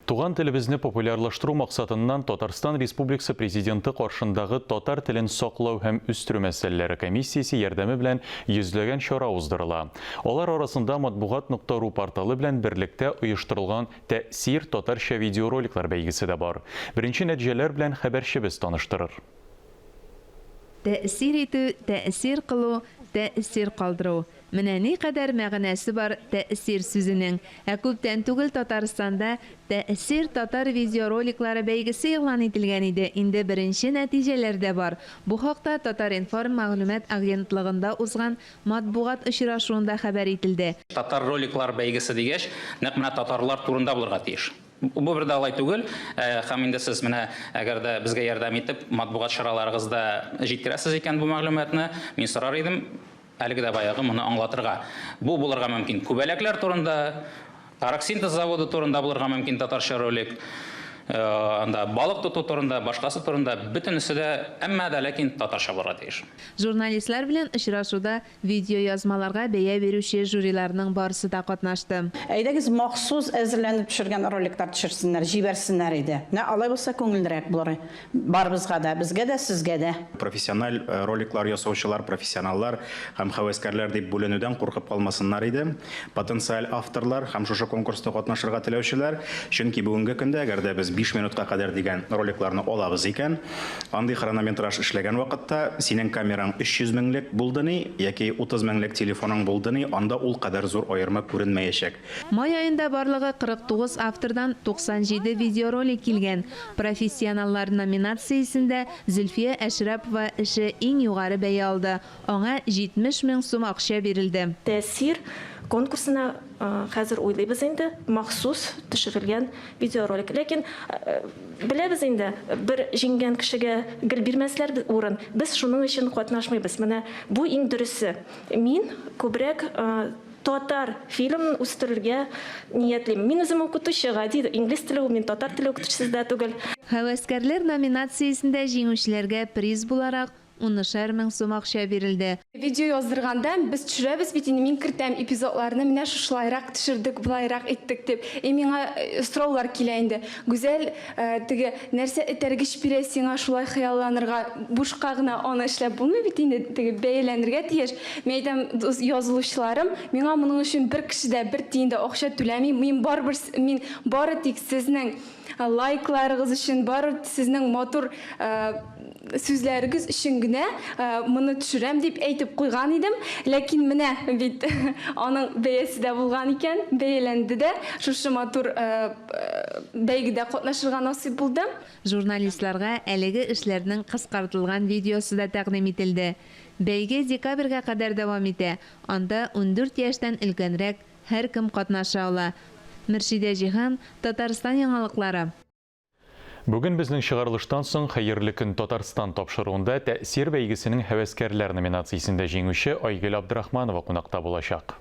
Туган телебезне популярлаштыру максатыннан Татарстан Республикасы Президенты каршындагы татар телен саклау һәм үстерү мәсьәләләре комиссиясе ярдәме белән йөзләгән чара уздырыла. Алар арасында Матбугат нокта ру порталы белән берлектә оештырылган Тәэсир татарча видеороликлар бәйгесе дә бар. Беренче нәтиҗәләр белән хәбәрчебез таныштырыр. Тәэсир итү, тәэсир кылу, тәэсир калдыру. Менә никадәр мәгънәсе бар тәэсир сүзенең. Ә күптән түгел Татарстанда Тәэсир татар видеороликлары бәйгесе игълан ителгән иде, инде беренче нәтиҗәләр дә бар. Бу хакта Татар-информ мәгълүмат агентлыгында узган матбугат очрашуында хәбәр ителде. Татар роликлар бәйгесе дигәч, нәкъ менә татарлар турында булырга тиеш. Бу бер дә алай түгел. Һәм инде сез менә, әгәр дә безгә ярдәм итеп, матбугат чараларыгызда җиткерәсез икән бу мәгълүматны, мин сорар идем, әлеге дә баягы моны аңлатырга. Бу булырга мөмкин күбәләкләр турында, Оргсинтез заводы турында булырга мөмкин татарча ролик, анда балык тоту турында, башкасы турында, бөтенесе дә, әмма дә ләкин татарча булырга тиеш. Журналистлар белән очрашуда Видеоязмаларга бәя бирүче жюриларның барысы да катнашты. Әйдәгез, махсус әзерләнеп төшергән роликлар төшерсеннәр, җибәрсеннәр иде. Менә алай булса күңеллерәк булыр барыбызга да, безгә дә, сезгә дә. Профессиональ роликлар ясаучылар, профессионаллар һәм һәвәскәрләр дип бүленүдән куркып калмасыннар иде. Потенциаль авторлар һәм шушы конкурста катнашырга теләүчеләр, чөнки бүгенге көндә, әгәр дә без 5 минутка кадәр дигән роликларны алабыз икән, Андый хронометраж эшләгән вакытта синең камераң 300 меңлек булды ни, яки 30 меңлек телефоның булды ни, анда ул кадәр зур аерма күренмәячәк. Май аенда барлыгы 49 автордан 97 видеоролик килгән. Профессионаллар номинациясендә Зөлфия Әшрәпова эше иң югары бәя алды, аңа 70 мең сум акча бирелде. Тәэсир конкурсына хәзер уйлыйбыз инде, махсус төшерелгән видеоролик. Ләкин беләбез инде, бер җиңгән кешегә гел бирмәсләр урын. Без шуның өчен катнашмыйбыз. Менә бу иң дөресе. Мин күбрәк татар фильмын үстерергә ниятлим. Мин үзем укытучы, гади инглиз теле, мин татар теле укытучысы да түгел. Һәвәскәрләр номинациясендә җиңүчеләргә приз буларак Унышар мең сум акча бирелде. Видео яздырганда без төшерәбез бит инде, мин кертәм эпизодларны, менә шушылайрак төшердек, болайрак иттек дип. И миңа сораулар килә инде. Гүзәл, теге нәрсә этәргеч бирә сиңа шулай хыялланырга? Бушка гына аны эшләп булмый бит инде, теге бәяләнергә тиеш. Мин әйтәм, дус язылучыларым, миңа моның өчен бер кеше дә бер тиен дә акча түләми, мин барыбер, мин бары тик сезнең лайкларыгыз өчен, бары сезнең матур сүзләрегез өчен генә моны төшерәм дип әйтеп куйган идем. Ләкин менә бит аның бәясе дә булган икән, бәяләнде дә. Шушы матур бәйгедә катнашырга насыйп булды. Журналистларга әлеге эшләрнең кыскартылган видеосы да тәкъдим ителде. Бәйге декабрьгә кадәр дәвам итә, анда 14 яшьтән өлкәнрәк һәркем катнаша ала. Мөршидә Җиһан, Татарстан яңалыклары. Бүген безнең чыгарылыштан соң Хәерле көн, Татарстан тапшыруында Тәэсир бәйгесенең һәвәскәрләр номинациясендә җиңүче Айгөл Абдрахманова кунакта булачак.